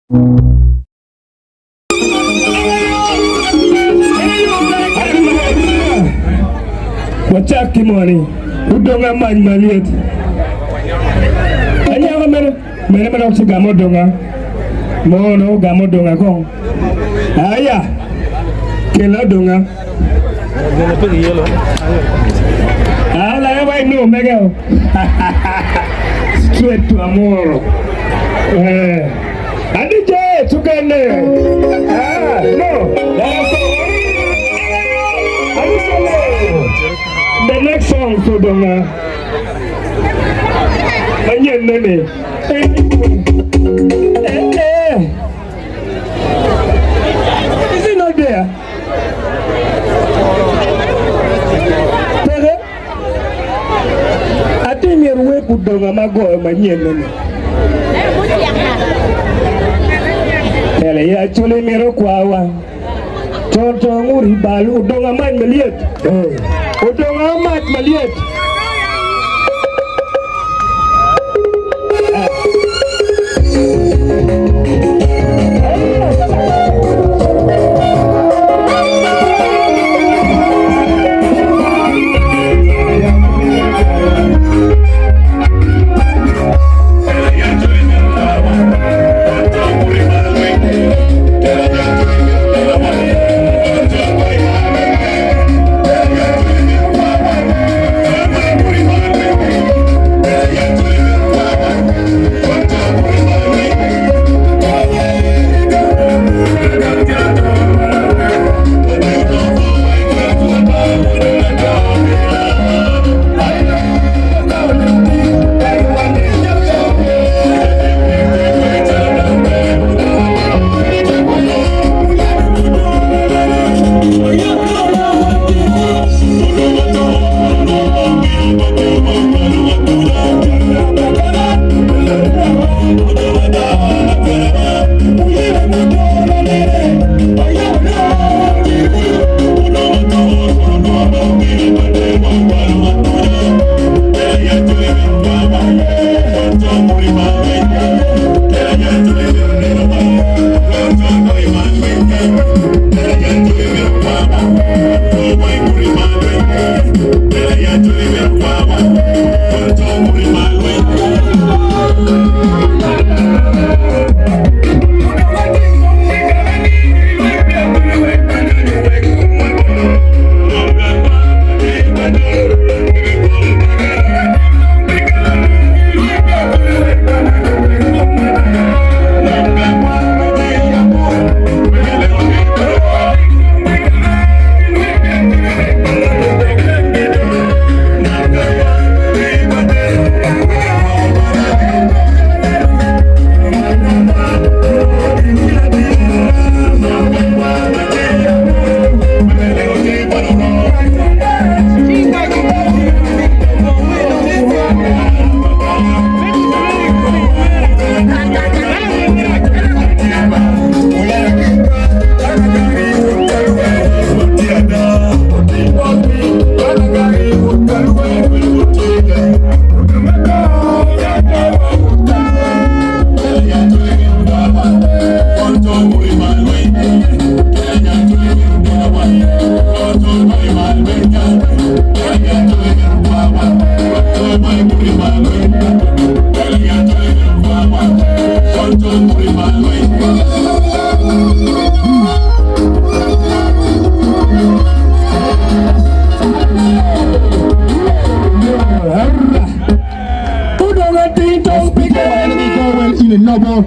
Wacak ki moni, odonga mac malyet. Anyaka mene mene ma dok ci gamo odonga mono ogamo odonga kong. Aya, kela odonga. Ala wa inu mege o. Straight to Amoro. Eh. Adije tukene. Ah, no. The next song for Donga. Manyen nene. Eh, eh. Is it not there? Peke. Atir myero wek odonga ma goyo manyen-ni. Pele ya cule mito kwawa. Con to ngut i bal odonga mac malyet. Odonga mac malyet.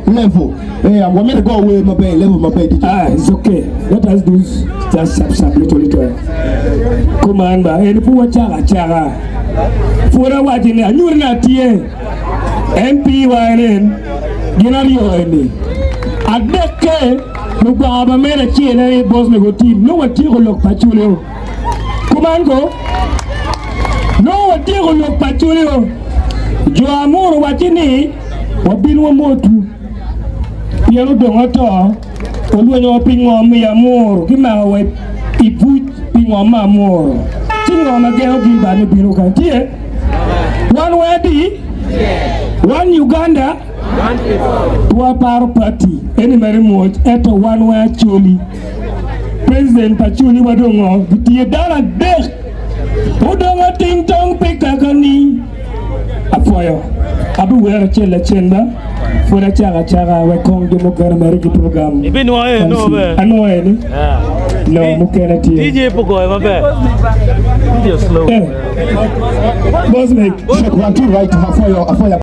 Level. Eh, I'm going to go away, my bay, level, my bay. Ah, it's okay. Let us do just sap sap little little. Kuman ba, en pu wachaka chaka. Pura wachi ni anyur na tie. MP wa en gin aryo eni. Adekke lubanga ba mere acel aye boss me go team. No watieko lok pa chuleo. Kuman ko no watieko lok pa chuleo. Jo amuro wachi ni wabin wamotu. Pien odong oto, olwenyo wa pi ngom i Amuru, gimako wa i buc pi ngom me Amuru. Ci ngo ma gengo Gilbert me bino kany? Tye? Wan wa adi? Wan Uganda? Pe waparo party eni mere mwoc ento wan weng Acholi. President pa Acholi wa dong ngo gitye dano adek odong ating tong pi kaka ni. Apwoyo. Abiwero acel lacen ba pwod acako acaka wek kong jo mukene mere ki program. Ibinwoyo eno be. Anwoyo ni? No, mukene tye. DJ pe ogoyo maber. DJ slow. Eh. Boss mate. Check one, two, right. Afoyo, afoyo.